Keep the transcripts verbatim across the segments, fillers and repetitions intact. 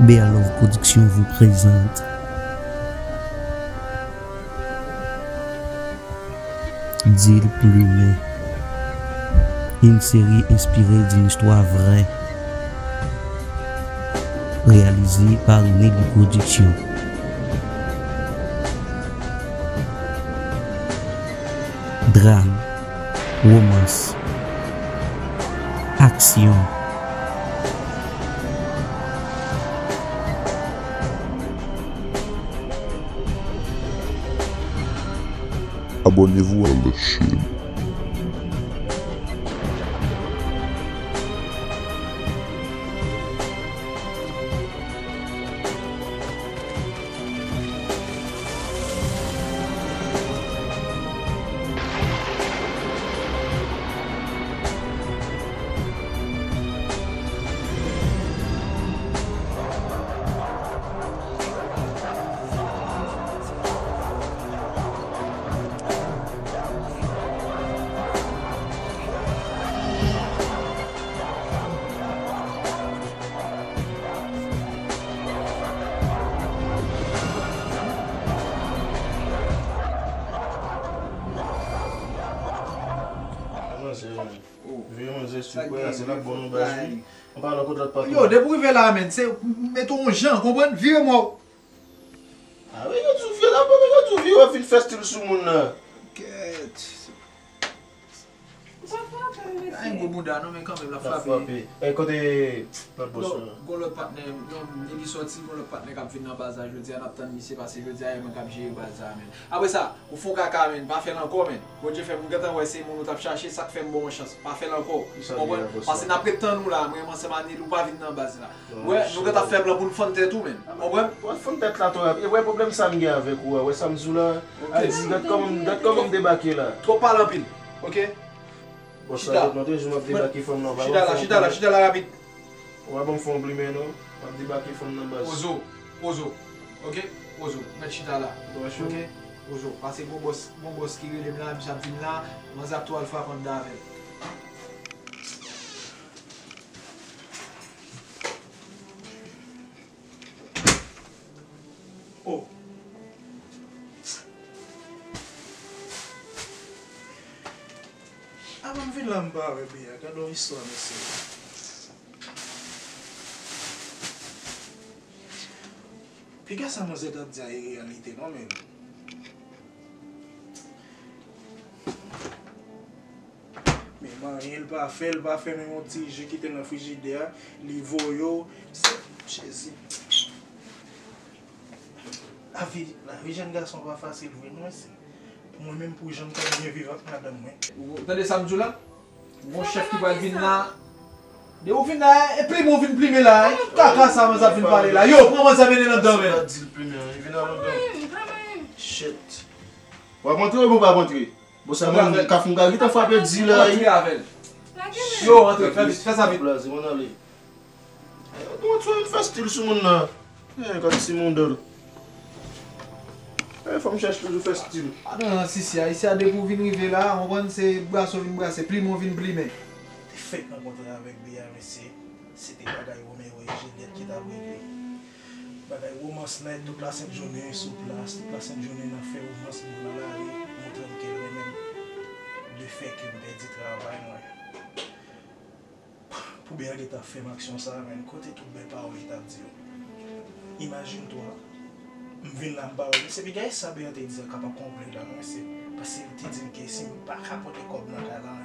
Bear Love Production vous présente Deal Plumen, une série inspirée d'une histoire vraie, réalisée par Nelly Production. Drame, romans, aksyon. Abonnez-vous à la chaîne. Manzè, veye manzè sou kwè a, se la bon nan baz wi. An palan kot lòt patnè. Yo, depi w rive la, menn, se mete w yon jan, konprann? Vire mò. A wi, yo di w vye la, yo di w vye, w ap vin fè stil sou moun nan. Kèt. Ou pa frape m, mesye. Ay, gwo bouda, non, men kanmenm, l ap frape. L ap frape. E kote lòt bòs lan? Gon lòt patnè, yon nèg ki sòti, gon lòt patnè k ap vin nan baz la jodi a, n ap tann misye pase jodi a, e mwen k ap jere baz la, menn. Apre sa, ou fè yon kaka, menn, pa fè l ankò, menn. Bondye fè m, m gentan wè se moun ou t ap chache, sa k fè m ba w yon chans. Pa fè l ankò. Ou konprann? Paske n ap ret tann ou la, mwen menm ansanm a Nil, ou pa vin nan baz la. Wè, nou gentan fè plan pou n fann tèt ou, menn. Ou konprann? W ap fann tèt la twò rapid. E wè pwoblèm sa m gen avèk ou a, wè sa m di w la? Al di, gad kòman, gad kòman m debake la. Twòp pale anpil, oke? Bòs la ret montre jou m ap debake fanm nan, w pa ban m fè yon plimen. Chita la, chita la, chita la rapid. W pa ban m fè yon plimen non, m ap debake fanm nan baz. Poze w, poze w, oke? Poze w, mèt chita la, oke? Poze w, paske gon bòs, gon bòs ki rele m la, misye ap vin la, manzè ap tou al frape anndan avè l. Oh. Avan m vin la, m pa wè Bea. Gade yon istwa, mesye. Piga sa manzè t ap di a e reyalite non, men. Men manyen l pa fè, l pa fè menm yon ti ji ki te nan frijidè a, li voye w, se, Jezi. Lavi, lavi jèn gason pa fasil vre non, mesye. Mwen menm pou jan m t ap byen viv ak madanm mwen. Ou tande sa m di w la? Gon chèf ki pral vin la. De ou vin la, e plimen ou vin plimen la, e tout kaka sa manzè ap vin pale la. Yo, pran manzè mennen l anndan, men. Sa di l plimen an, li vin anndan. Shit. W ap antre oubyen w p ap antre? Bon, sa mwen, kafou m ka gentan frape di la, wi. Antre avè l. Yo, antre, fè vit, fè sa vit. Blaze, mwen ale. Yo, bon, tchwa, vin fè stil sou moun nan. Eh, gad ti mondèl. Eh, fò m chèche toujou fè stil. Ah, non, non, sisi, ayisyen a depi w vin rive la, w konprann, se brase w vin brase, plimen w vin plimen. Te fèk rankontre avèk Bea, mesye. Se te bagay Romeo e Juliet ki t ap regle. Bagay womans nèt, tout lasent jounen sou plas, tout lasent jounen nan fè womans moun nan lari, montre m ke l renmen m. Lefètke m pèdi travay mwen. Pou Bea gentan fè m aksyon sa a, menn, kote tout bèl pawòl li t ap di yo? Imajine twa, m vin la, m pa wè l. Se piga e sa Bea te di a kapab konprann la, non, mesye. Paske li te di m ke si m pa ka pote kòb nan kay la,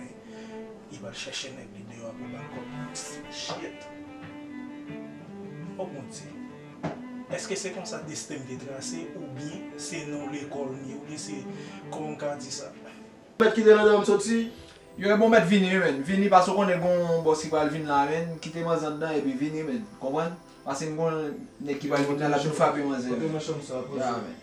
li pral chèche nèg li deyò a pou ba l kòb. Shit. O Bondye. Èske se konsa desten m te trase, oubyen se nan lekòl m ye, oubyen se, kòman m ka di sa? Mèt kite nan dan m soti. Yo, e bon, mèt vini, wi, menn. Vini, paske w konnen gon bòs ki pral vin la, menn. Kite manzè anndan, epi vini, menn. Konprann? Paske m gon nèg ki pral vin la, l ap vin frape manzè, menn. Pote nan chanm sa, poze. Ya, menn.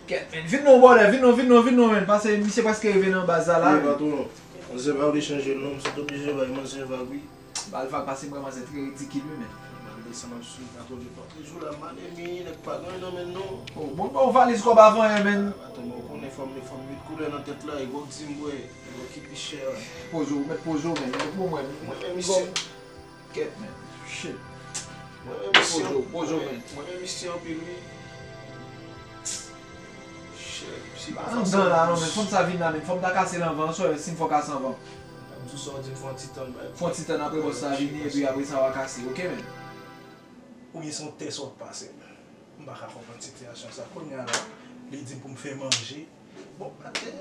Kèt, menn. Vin non, brother. Vin non, vin non, vin non, menn. Paske misye prèske rive nan baz la, la, menn. Wi, patwon. Manzè pa vle chanje l non, m sot oblije bay manzè vag, wi. Ba l vag, paske m wè manzè trè ridikil, wi, menn. Malgre sa, m ap swiv patwon depi antre jou la, m ale, men nèg pa gen anyen nan men l non. Oh, bon, ba w valiz kòb avan, menn. Ah, patwon, bon, ou konnen fanm, fanm uit koulè nan tèt la, e gwo k di m bwè, e gwo ki pi chè a. Poze w, mèt poze w, menn. Mèt pou mwen, menn. Mwen, men misye. Kèt, menn. Shit. Mwen menm misye, pozo, pozo, men. Mwen menm misye anpil, wi. Shit, si pa andan la, non, men fòm sa vin la, men fòm ta kase l anvan, so, si m fò kase anvan. M sou sa w di m fè yon ti tann, bay. Fè yon ti tann, apre bòs la vini, epi apre sa w a kase, oke, men. Oubyen se yon tès w ap pase. M pa ka konprann sitiyasyon sa. Kounye a la, li di m pou m fè manje. Bon, maten.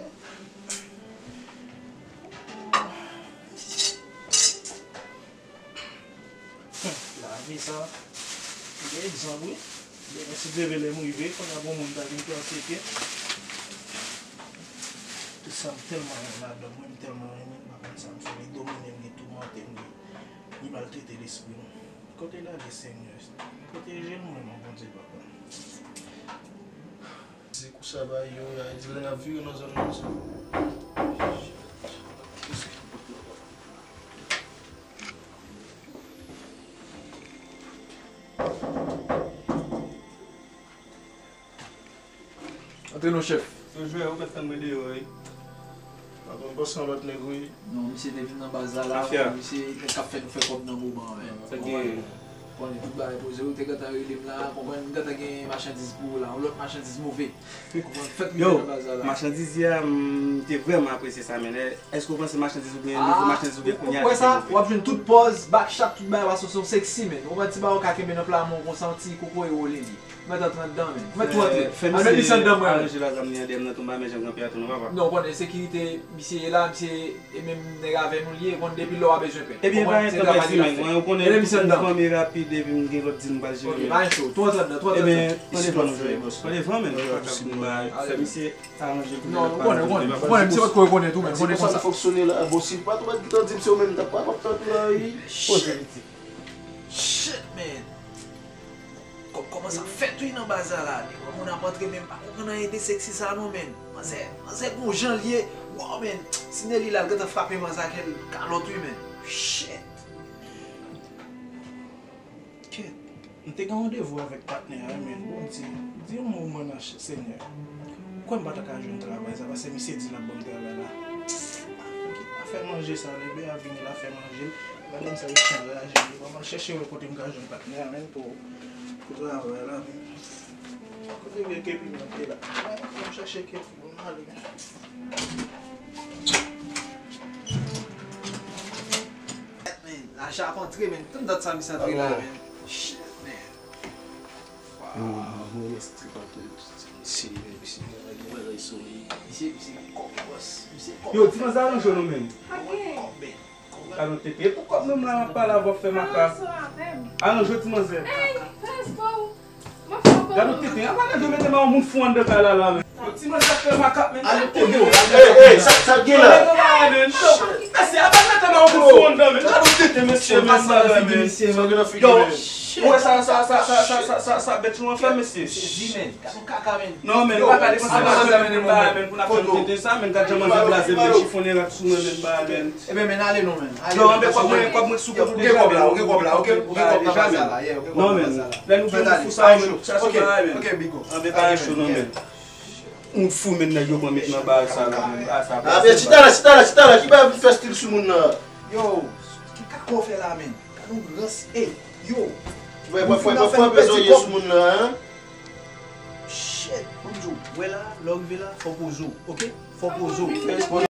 Hmm, lavi sa, gen egzanp, wi. Demen si Dye vle lè m rive, kounye a gon moun ta vin pran sete. Tout sa m tèlman renmen madanm mwen, m tèlman renmen l, m pa konn sa m fè. Li domine m, li toumante m, li, li maltrete lespri m. Kote l ale, Senyè? Pwoteje m, mwen, non, Bondye, papa. Se kou sa bay yo, y a di lè n ap vire nan zòn nan, sa. Antre non, chèf. Yo jwe, ou mèt tann mwen deyò, wi. Patwon, bòs lan lòt nèg, wi. Non, misye te vin nan baz la la, misye nèg k ap fè nou fè kòb nan moman, men. Sa gen? Konnen tout bagay poze, ou te gentan rele m la, konprann, m gentan gen machandiz pou ou la, yon lòt machandiz move. Konprann, fèk rive nan baz la la. Yo, machandiz yè a, m te vrèman apresye sa, men. Èske w panse machandiz ou gen, nivo machandiz ou gen kounye a, ou wè sa? W ap jwenn tout pòz, back shot, tout bagay, paske w se yon sexy, men. Ou wè ti bagay ou ka kenbe nan pla men w konsa, yon ti kokoye w rele li. Mèt antre anndan, men. Mèt tou antre. Al met misye anndan mwen. Aranje la zam li an dèyè m nan tonbe, men jan kanpe a tou non, papa. Non, ou konnen sekirite, misye ye la, misye e menm nèg avè nou li ye, ou konn depi lè w a bezwen pè. Ebyen, pa gen pwoblèm, men, ou konnen tout moun fanmi rapid, epi m gen lòt di m pral jere. Ok, pa gen cho. Tou antre anndan, tou antre anndan. Ebyen, pran devan nou, jere. Pran devan, men, nou pa ka vin bay. Fè misye aranje pou nou. Non, ou konnen, ou konnen, ou konnen, misye potko rekonèt ou, men, ou konnen konsa. Se konsa m fonksyone la, bon, si l pa t ou mèt gentan di m se ou menm, m t ap pa t ap tann la, wi. Poze, piti. Shit, man. Kòb kòmanse ap fèt wi nan baz la la. Depi moun ap antre men m pa konprann anyen de sexy sa non, man. Manzè, manzè gon jan l ye. Wow, man. Si Nelly la, l gentan frape manzè ak kalòt wi, man. Shit. Kèt. M te gen randevou avèk patnè a, man. Bondye, di yon mo, man, nan Senyè. Ou kwè m pa ta ka jwenn travay sa, paske misye di l ap ban m travay la. Afè manje sa, lè bè a vini, l a fè manje l. Madanm sa yo anraje, li ban m al chèche wè kote m ka jwenn patnè a, men, pou, pou travay la, men. Kote vye kepi m nan te la? Ban m chèche kepi, ban m ale. Men, lajan ap antre, men. Tann dat sa misye antre la, men. Shit, man. Yo, mwen reste pa te di misye, men misye gen bagay sou li. Misye, misye gen kòb, bòs. Misye gen kòb. Yo, ti manzè, alonje w non, men. Kòb, men. Alon tete. E pou kòb menm la, m ap pale avè w, w ap fè makak. Alonje w, ti manzè. Gade w tete. Apa nèg yo mete m a yon moun fou anndan kay la, la, men. Yo, ti manzè ap fè makak, men. Alon tete. Ey, ey, sa, sa k gen la? Mesye, apa mete m a yon moun fou anndan, men. Gade w tete, mesye, men, bagay, men. Yo, ou wè sa, sa, sa bèt yo an fè, mesye. Sezi, men. Gade yon kaka, men. Non, men, pa ka depanse bagay, men, pou n ap fè nou tete sa, men, gad jan manzè blaze, men, chifonnen rad sou mwen, men, bagay, men. Ebyen, men, ale non, men. Ale. Yo, anben, kòb mwen, kòb mwen sou kont ou deja, men. Ou gen kòb la, ou gen kòb la, ou gen kòb nan baz la, yeah, ou gen kòb nan baz la. Non, men, lè nou vin fou sa, men, chache bagay, men. Ok, ok, big up. Anben, pa gen cho, non, men. Ou fou, men, nèg yo pran met nan bagay sa, non, men. Bagay sa, bagay sa. Chita la, chita la, chita la, ki bagay pou fè stil sou moun nan? Yo, ki kaka w fè la, men? Gade yon rans, ey, yo. Wè, wè, wè, wè, fè bezwen sou moun nan, hein? Shit, ban m di w, wè la, lè w rive la, fò w poze w, ok? Fò w poze w.